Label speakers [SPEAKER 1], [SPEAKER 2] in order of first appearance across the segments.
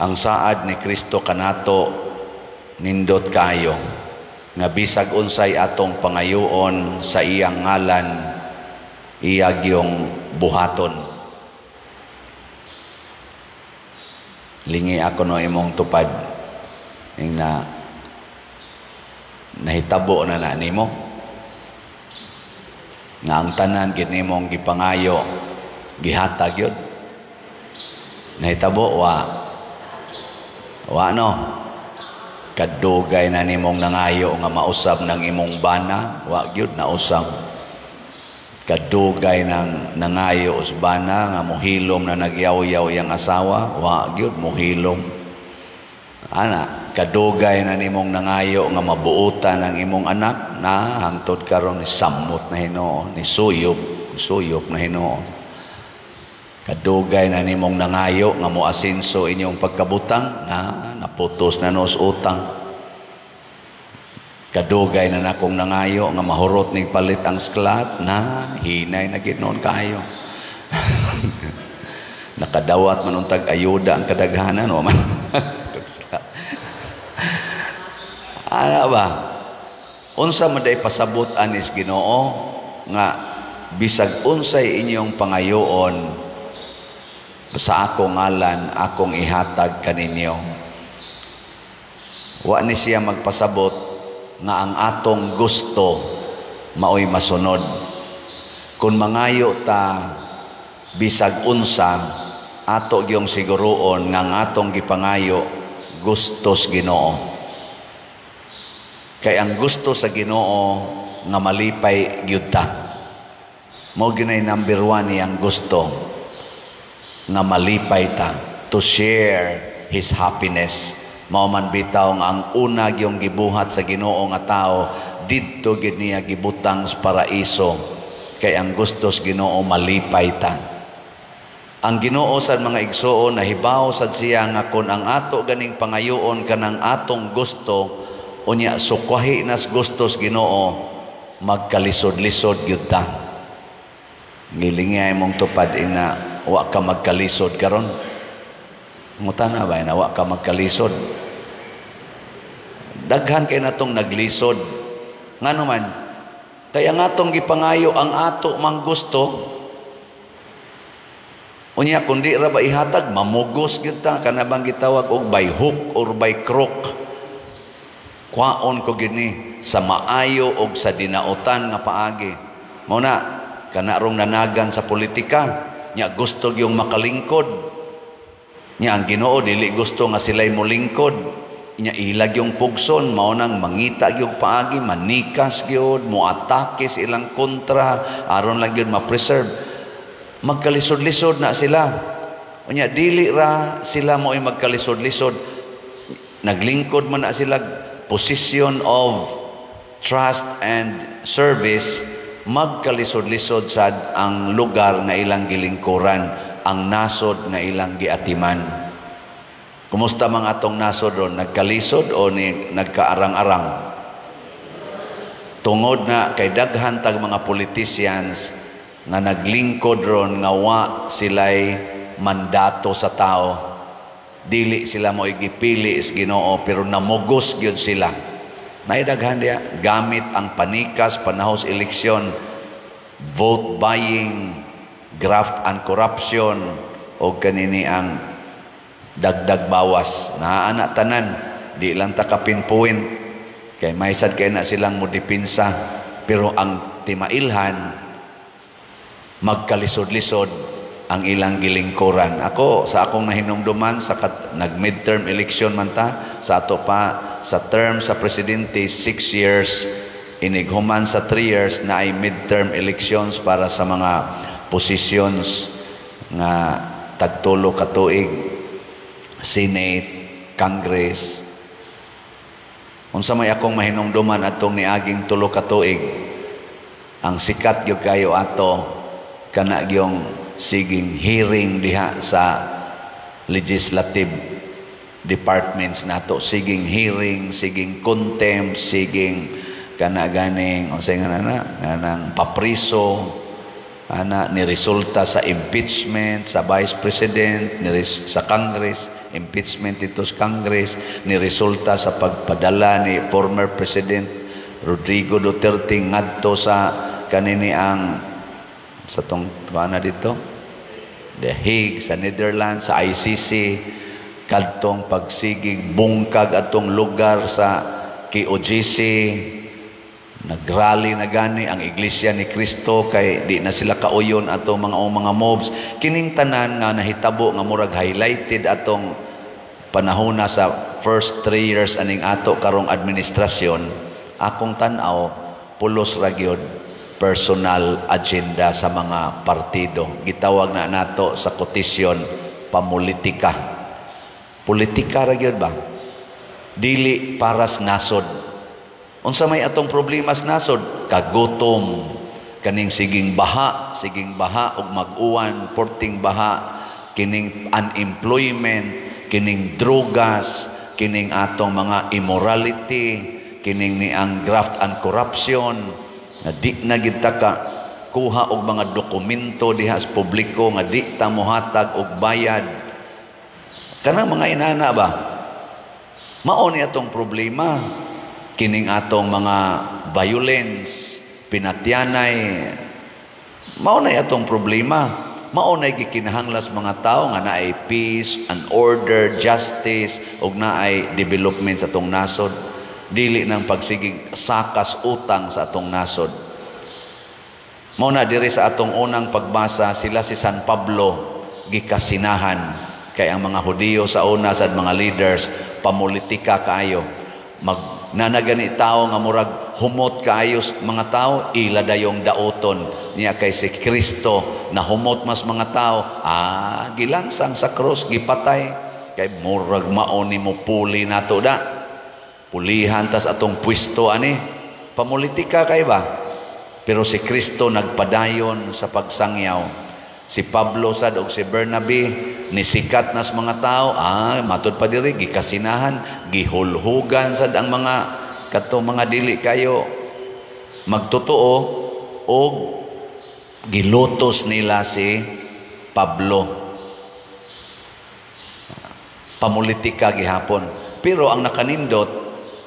[SPEAKER 1] Ang saad ni Kristo kanato nindot kaayo nga bisag unsay atong pangayoon sa iyang ngalan, iya gyung buhaton. Lingi ako no imong tupad ing na nahitabo na na nimo nga ang tanan gid nimong gipangayo gihatag yun. Nahitabo wa? Wa no? Kadugay na nimong nangayo nga mausab ng imong bana, wa gyud nausab. Kadugay nang nangayo usbana nga mohilom na nagyaw-yaw yang asawa, wa gyud mohilom. Ana, kadugay na nimong nangayo nga mabuotan ang imong anak na hangtod karon ni samot na hinuon, ni suyop, suyop na hinuon. Kadugay na nimong nangayo nga moasenso inyong pagkabutang na naputos na nos utang. Kadugay na nakong nangayo nga mahurot ning palit ang sklat na hinay na gid noon kaayo. Nakadawat man untag ayuda ang kadaghanan wa man. Ana ba? Unsa man day pasabot anis Ginoo nga bisag unsay inyong pangayoon sa akong ngalan, akong ihatag kaninyo. Wa ni siya magpasabot nga ang atong gusto maoy masunod. Kung mangayo ta bisag unsa, ato gyung siguroon nga ang atong gipangayo gustos Ginoo. Kay ang gusto sa Ginoo nga malipay gyud ta. Mao ginay number 1 niyang gusto nga malipay ta, to share his happiness. Mao man bitaw nga ang una gyung gibuhat sa Ginoo nga tao didto gyud niya gibutang sa paraiso, kay ang gusto sa Ginoo malipay ta. Ang Ginoo sad, mga igsuon, nahibaw sad siya nga kun ang ato ganing pangayoon kanang atong gusto, unya sukwahi nas gusto sa Ginoo, magkalisod-lisod gyud ta. Gilingi mong tupad ina wa ka magkalisod karon. Ngutana ba na wa ka magkalisod? Daghan kay natong naglisod. Ngano man? Kaya nga atong gipangayo ang ato mang gusto. Unya kun di ra ba ihatag, mamugos gyud ta, kana bang gitawag og by hook or by crook. Kwaon ko gini sa maayo og sa dinautan nga paagi. Mao na kana rong nanagan sa politika, nya gusto gyung makalingkod. Nya ang Ginoo dili gusto nga sila'y molingkod. Nya ilag yung pugson, mao nang mangita gyud paagi, manikas gyud, moatake sa ilang kontra aron lang gyud ma-preserve. Magkalisod-lisod na sila. Unya dili ra sila mo'y magkalisod-lisod. Naglingkod man na sila position of trust and service, magkalisod-lisod sad ang lugar nga ilang gilingkuran, ang nasod nga ilang giatiman. Kumusta mga atong nasod ron? Nagkalisod o ni nagkaarang-arang? Tungod na kay daghan tag mga politicians nga naglingkod ron nga wa sila'y mandato sa tao. Dili sila mo igipili is Ginoo, pero namugos gyud sila. Naidaghan diya gamit ang panikas panahos eleksyon, vote buying, graft and corruption, o kanini ang dagdag bawas. Naa na tanan, di lang ta ka pinpoint kay may sad kay na silang modepinsa, pero ang timailhan magkalisod-lisod ang ilang gilingkuran. Ako, sa akong nahinumduman, sa nag-midterm election man ta, sa ato pa, sa term sa presidente, 6 years, inighuman sa 3 years na ay midterm elections para sa mga positions nga tagtulo ka tuig, Senate, Congress. Unsa may akong mahinumduman atong niaging 3 ka tuig, ang sikat gyud kayo ato kana gyung siging hearing diha sa legislative departments nato, siging hearing, siging contempt, siging kana ganing unsay nga na nganang papriso. Ana ni resulta sa impeachment sa Vice President, ni sa Congress, impeachment dito sa Congress, ni resulta sa pagpadala ni former President Rodrigo Duterte ngadto sa kanini ang sa tong ana dito, The Hague sa Netherlands, sa ICC, kadtong pagsigig bungkag atong lugar sa KOJC. Nagrally na gani ang Iglesia ni Cristo kay di na sila kauyon atong mga mobs. Kining tanan nga nahitabo nga murag highlighted atong panahona sa first 3 years aning ato karong administrasyon, akong tan-aw, pulos ra gyud personal agenda sa mga partido. Gitawag na nato sa kotisyon, pamulitika. Politika ra gyud ba, dili para sa nasod. Unsa may atong problema sa nasod? Kagutom, kaning siging baha ug mag-uwan, porting baha, kining unemployment, kining drogas, kining atong mga immorality, kining ni ang graft and corruption, nga di na gid ta ka kuha og mga dokumento diha sa publiko nga di ta mohatag og bayad. Kanang mga inana ba? Mao ni atong problema, kining atong mga violence, pinatyanay, mao na atong problema. Mao na gikinahanglan sa mga tao nga naay peace and order, justice ug naay development sa atong nasod, dili nang pagsigig sakas utang sa atong nasod. Mao na diri sa atong unang pagbasa, sila si San Pablo gikasinahan kay ang mga Hudiyo sa una sa mga leaders pamulitika kaayo. Mag nanagani tao nga murag humot kaayo mga tao, ila dayong daoton niya kay si Kristo na humot mas mga tao, gilansang sa krus, gipatay, kay murag mao ni mo puli nato da, pulihan tas atong pwesto ani. Pamulitika kay ba. Pero si Kristo nagpadayon sa pagsangyaw. Si Pablo sad og si Bernabe ni sikat nas mga tao, matud pa diri gikasinahan, gihulhugan sad ang mga kadto mga dili kayo magtotoo og gilutos nila si Pablo. Pamulitika gihapon. Pero ang nakanindot,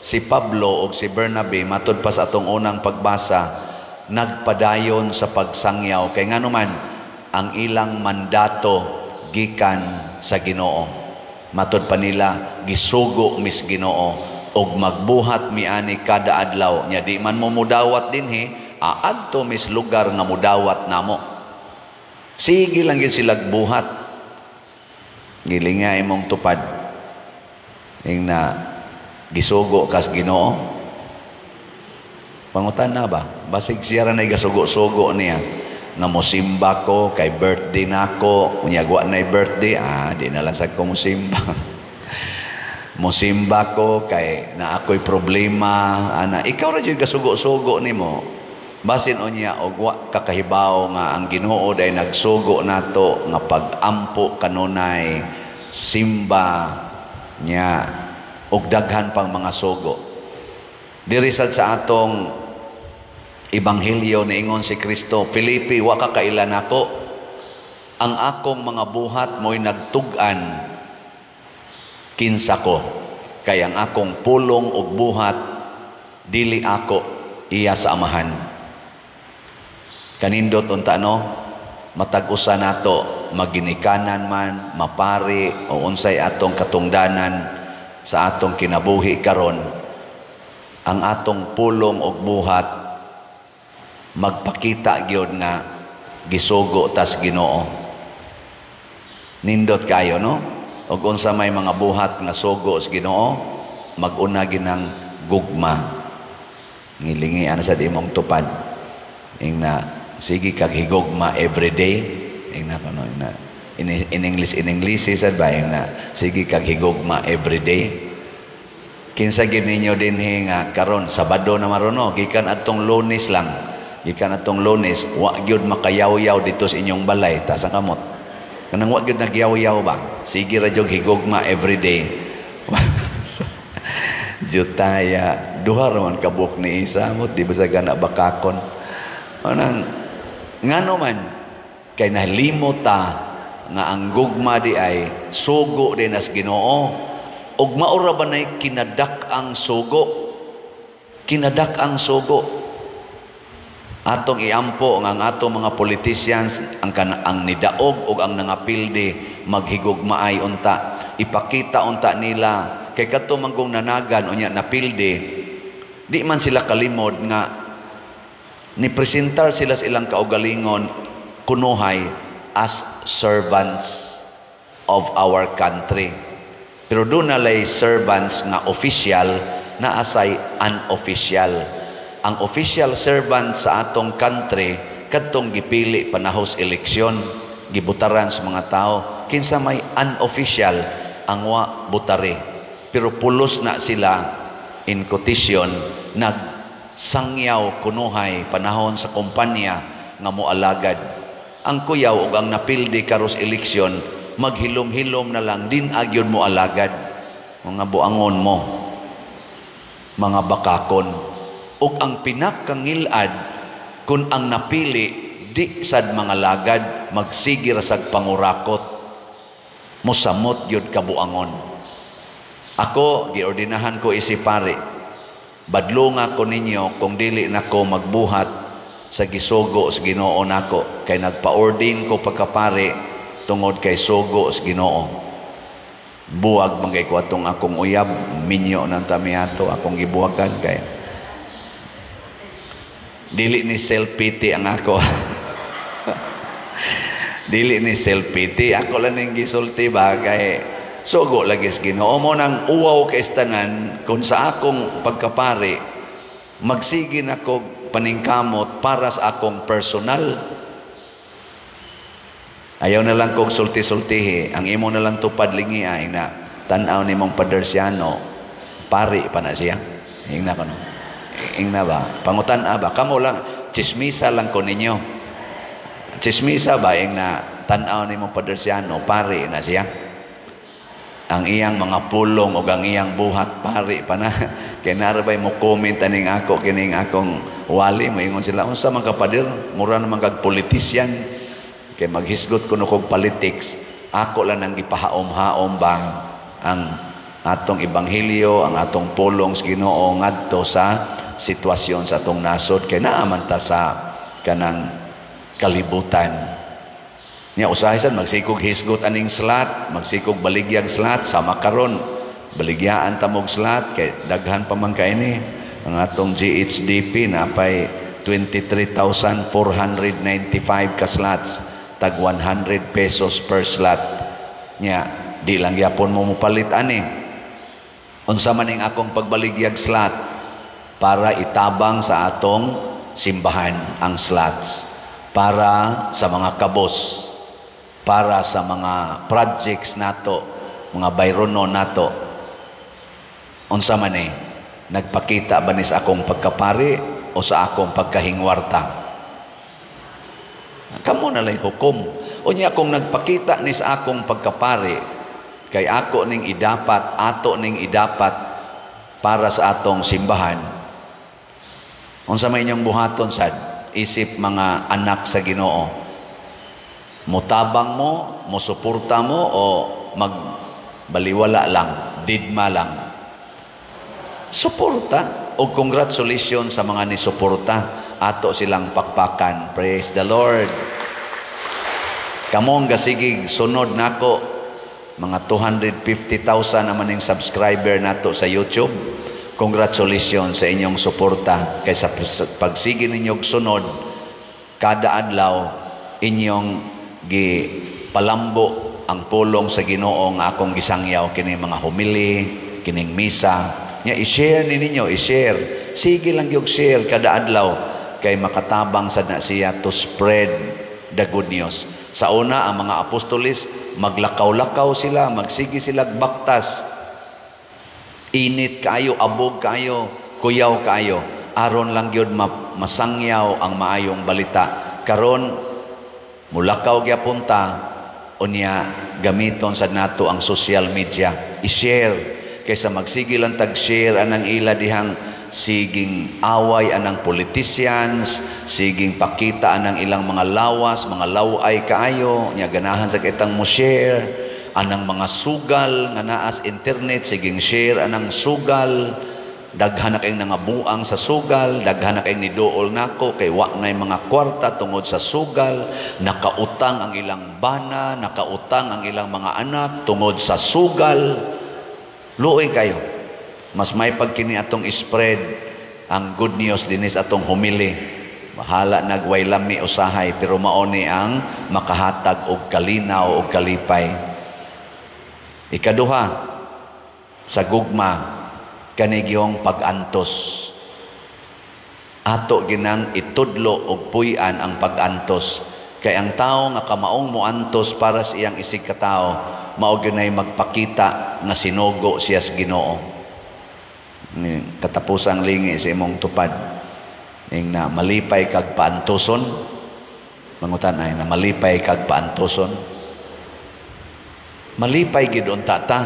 [SPEAKER 1] si Pablo og si Bernabe, matud pa sa atong unang pagbasa, nagpadayon sa pagsangyaw kay nganuman ang ilang mandato gikan sa Ginoo. Matud pa nila, gisugo mis Ginoo og magbuhat mi ani kada adlaw. Nya di man mo mudawat dinhi, aadto mis lugar nga mudawat namo. Sige lang gid sila buhat. Gilinga imong tupad. Ing na gisugo kas Ginoo. Pangutan na ba? Basig siya ra nay gasugo-sugo niya nga mosimba ko kay birthday nako. Unya wa nay birthday, di na lang sad ko mosimba. Mosimba ko kay na ako'y problema ana. Ikaw ra jud gasugo-sugo nimo. Basin unya og wa kakahibaw nga ang Ginoo day nagsugo nato nga pag-ampo kanunay, simba nya og daghan pang mga sugo. Diri sad sa atong ebanghelyo, niingon si Kristo, "Felipe, wa ka kaila nako? Ang akong mga buhat mo'y nagtug-an kinsa ko. Kay ang akong pulong ug buhat dili ako, iya sa Amahan." Kanindot unta, no? Matag usa nato, maginikanan man, mapari o unsay atong katungdanan sa atong kinabuhi karon, ang atong pulong ug buhat magpakita gyud nga gisugo tas Ginoo. Nindot kayo, no? Ug unsa may mga buhat nga sugo sa Ginoo? Mag-una ginang gugma. Ngilingi ana sa imong tupad. Ing na sige kag higugma everyday. Ing na kuno, ing na in English sad ba, ing na sige kag higugma everyday. Kinsa gid ninyo dinhi nga karon Sabado na marono, gikan atong Lunes lang, gikan atong Lunes, wa gyud makayaw-yaw dito sa inyong balay? Taas ang kamot kanang wa gyud nagyaw-yaw ba. Sige ra jud higugma everyday. Jutaya, duha ra man kabuok ni isa mo, di ba sa gana bakakon anang ngano man. Kay nalimot ta nga ang gugma di ay sugo din as Ginoo. Ug maura ba nay kinadak ang sugo? Kinadak ang sugo. Atong iampo nga ang atong mga politicians, ang nidaog ug ang nangapildi, maghigugmaay unta. Ipakita unta nila kay kadto man kung nanagan unya napildi, di man sila kalimod nga ni presentar sila sa ilang kaugalingon kunuhay as servants of our country. Pero duna lay servants nga official, na asay unofficial. Ang official servant sa atong country, kadtong gipili panahos eleksyon, gibutaran sa mga tao. Kinsa may unofficial? Ang wa butari. Pero pulos na sila, in quotation, nagsangyaw kunuhay panahon sa kumpanya nga moalagad. Ang kuyaw ug ang napildi karos eleksyon, maghilom-hilom na lang, din agyon mo alagad. Mga buangon mo, mga bakakon. Ug ang pinakangilad kung ang napili di sad mga lagad, magsige ra sag pangurakot, mosamot gyud kabuangon. Ako, giordinahan ko isi pare, badlunga ko ninyo kung dili nako magbuhat sa gisugo sa Ginoo nako, kay nagpa-ordain ko pagkapare tungod kay sugo sa Ginoo. Buwag man kay ko atong akong uyab, minyo nang tamiato akong gibuwagan kay dili ni self-pity ang ako. Dili ni self-pity, ako lang ning gisulti ba, kay sugo lagi sa Ginoo mo. Nang uwaw kay tanan kung sa akong pagkapari magsige nako paningkamot para sa akong personal. Ayaw na lang kog sulti-sultihi, ang imo na lang tupad lingi ay na tan-aw nimong Padersiano, pari pa na siya. Ingna ko no. Ingna ba? Pangutan-a ba? Kamo lang, chismisa lang ko ninyo. Chismisa ba, ingna tan-aw nimong Padersiano, pari na siya. Ang iyang mga pulong o ang iyang buhat, pari pa na. Kay narabay mo comment aning ako kining akong wali, moingon sila, "Unsa man ka, pader, mura naman kag politician." Kay maghisgot kuno kog politics, ako lang ang gipahaom-haom ba ang atong ebanghelyo, ang atong pulong sa Ginoo ngadto sa sitwasyon sa atong nasod, kay naa man ta sa kanang kalibutan. Nya usahay sad magsikog hisgot aning slot, magsikog baligyag slot sama karon. Baligyaan ta mog slot kay daghan pa man kay ni ang atong GHDP na pay 23,495 ka slots, tag 100 pesos per slot. Nya di lang gyapon mo mopalit ani. Unsa man ning akong pagbaligyag slot? Para itabang sa atong simbahan ang slots, para sa mga kabos, para sa mga projects nato, mga bayrono nato. Unsa man eh, nagpakita ba ni sa akong pagkapari o sa akong pagkahingwarta? Kamo na lay hukom. Unya kung nagpakita ni sa akong pagkapari, kay ako ning idapat, ato ning idapat para sa atong simbahan, unsa may inyong buhaton sad isip mga anak sa Ginoo? Mutabang mo, musuporta mo, o magbaliwala lang, didma lang? Suporta. O congratulations sa mga nisuporta. Ato silang pakpakan. Praise the Lord. Kamong gasigig sunod nako, mga 250,000 naman yung subscriber nato sa YouTube. Congratulations sa inyong suporta. Kay sa pagsige ninyong sunod, kada adlaw inyong gipalambo ang pulong sa Ginoo nga akong gisangyaw kini mga homily, kining misa. Nya i-share ni ninyo, i-share. Sige lang yung share kada adlaw kay makatabang sad na siya to spread the good news. Sa una, ang mga apostolis, maglakaw-lakaw sila, magsige sila baktas. Init kaayo, abog kaayo, kuyaw kaayo. Aron lang gyud masangyaw ang maayong balita. Karon mulakaw gyapon ta, unya gamiton sad nato ang social media. I-share kaysa magsige lang tag share anang ila dihang Siging away anang politicians, siging pakita anang ilang mga lawas, mga laway kaayo, nya ganahan sa kitang mo share anang mga sugal nga naas internet, siging share anang sugal. Daghan na kayong nangabuang sa sugal, daghan na kayong niduol nako kay wa na'y mga kwarta tungod sa sugal, nakautang ang ilang bana, nakautang ang ilang mga anak tungod sa sugal. Luoy kayo. Mas may pagkini atong spread ang good news dinis atong humili. Bahala nagway lami usahay, pero maoni ang makahatag og kalinaw og kalipay. Ikaduha, sa gugma kanigyong pag-antos. Ato ginang itudlo og puy-an ang pag-antos. Kay ang tao nga kamaong moantos para sa iyang isig katao, mao gyud magpakita nga sinugo siya sa Ginoo. Katapusang lingi sa imong tupad. Ing na malipay kag paantoson. Mangutan ay na malipay kag paantoson. Malipay gid unta ta.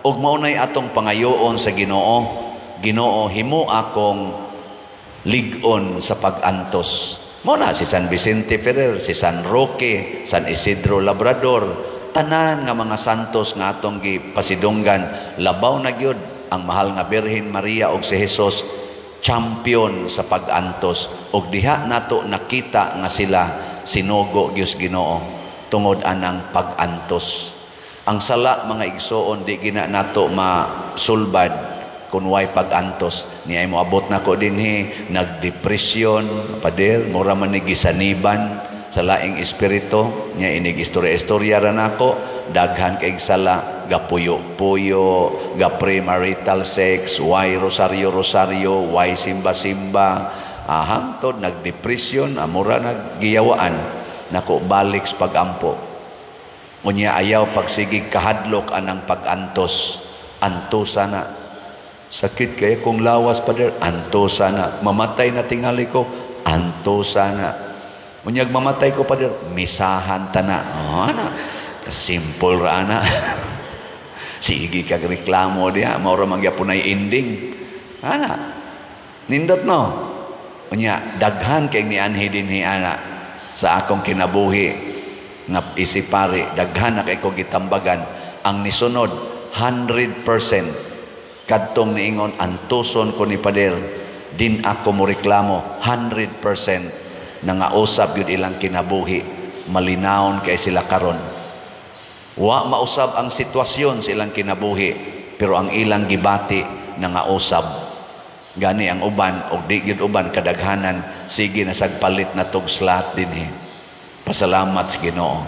[SPEAKER 1] Ug mao nay atong pangayoon sa Ginoo. Ginoo, himo akong lig-on sa pag-antos. Mao na si San Vicente Ferrer, si San Roque, San Isidro Labrador, tanan nga mga santos nga atong gipasidunggan, labaw na gyud ang mahal nga Birhen Maria ug si Jesus, champion sa pag-antos. Ug diha nato nakita nga sila sinugo gyud Ginoo tungod anang pag-antos. Ang sala, mga igsoon, di gina nato masulbad kung way pag-antos. Niya mo abot nako dinhi, nagdepresyon, pader, mura man ni gisaniban sa laing espiritu. Nya inig istorya-istorya ra nako, daghan kay sala, gapuyo-puyo, ga premarital sex, way rosaryo-rosaryo, way simba-simba, hangtod nagdepresyon, amura naggiyawaan nako balik sa pagampo. Unya ayaw pagsigig kahadlok anang pag-antos. Antosa na. Sakit kaya kung lawas, pader, antosa na. Mamatay na tingali ko, antosa na. Unyag mamatay ko, pader, misahan ta na. Oh, ana. Simple ra ana. Sige kag reklamo diha, mao ra man gyapon ay ending. Ana. Nindot no. Unya daghan kay nianhi dinhi ana sa akong kinabuhi nga isipari, daghan na kay ko gitambagan. Ang nisunod 100% kadtong niingon, "Antuson ko ni pader, din ako mo reklamo," 100% nangausab yun ilang kinabuhi, malinawon kay sila karon. Wa mausab ang sitwasyon sa ilang kinabuhi, pero ang ilang gibati nangausab. Gani ang uban og di gyud uban, kadaghanan sige na sagpalit na tog slot dinhi. Pasalamat sa Ginoo.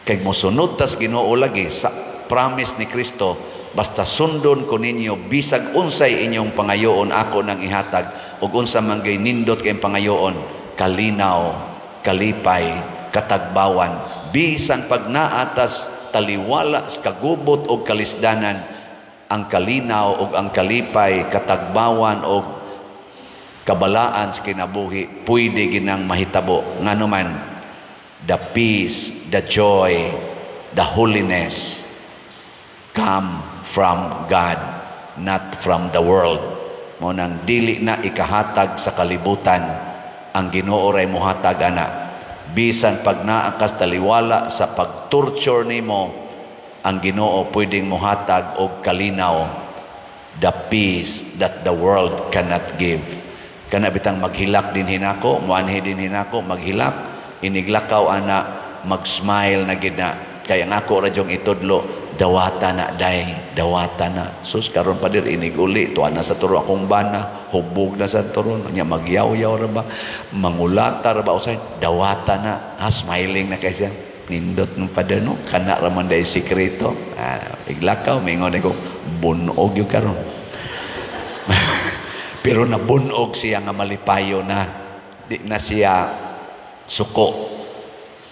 [SPEAKER 1] Kay mosunod tas Ginoo lagi sa promise ni Kristo, "Basta sundon ko ninyo, bisag unsay inyong pangayoon, ako nang ihatag." Ug unsa man gay nindot kay pangayoon, kalinaw, kalipay, katagbawan, bisan pag naatas taliwala sa kagubot og kalisdanan, ang kalinaw ug ang kalipay, katagbawan og kabalaan sa kinabuhi pwede ginang mahitabo. Ngano man, the peace, the joy, the holiness come from God, not from the world. Mo nang dili na ikahatag sa kalibutan, ang Ginoo ray mohatag ana. Bisan pag naa kas taliwala sa pag-torture nimo, ang Ginoo pwedeng mohatag og kalinaw, the peace that the world cannot give. Kana bitang maghilak din hinako, muanhi din hinako, maghilak, iniglakaw ana, mag-smile na gid na. Kaya nga ako radyong itudlo, dawata na day, dawata na. Sus, karon pa dir inig uli, tuwa na sa turo akong bana, hubog na sa turo, nya magyaw-yaw ra ba, mangulata ra ba, usay, dawata na, ha, smiling na kay siya. Nindot ng pader no, kana ra man day sikreto. Ah, iglakaw, mingon ko, bunog yung karon. Pero nabunog siya nga malipayo na. Di na siya suko.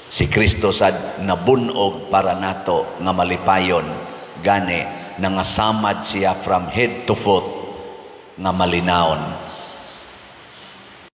[SPEAKER 1] Si Kristo sad nabunog para nato nga malipayon. Gani nangasamad siya from head to foot nga malinawon.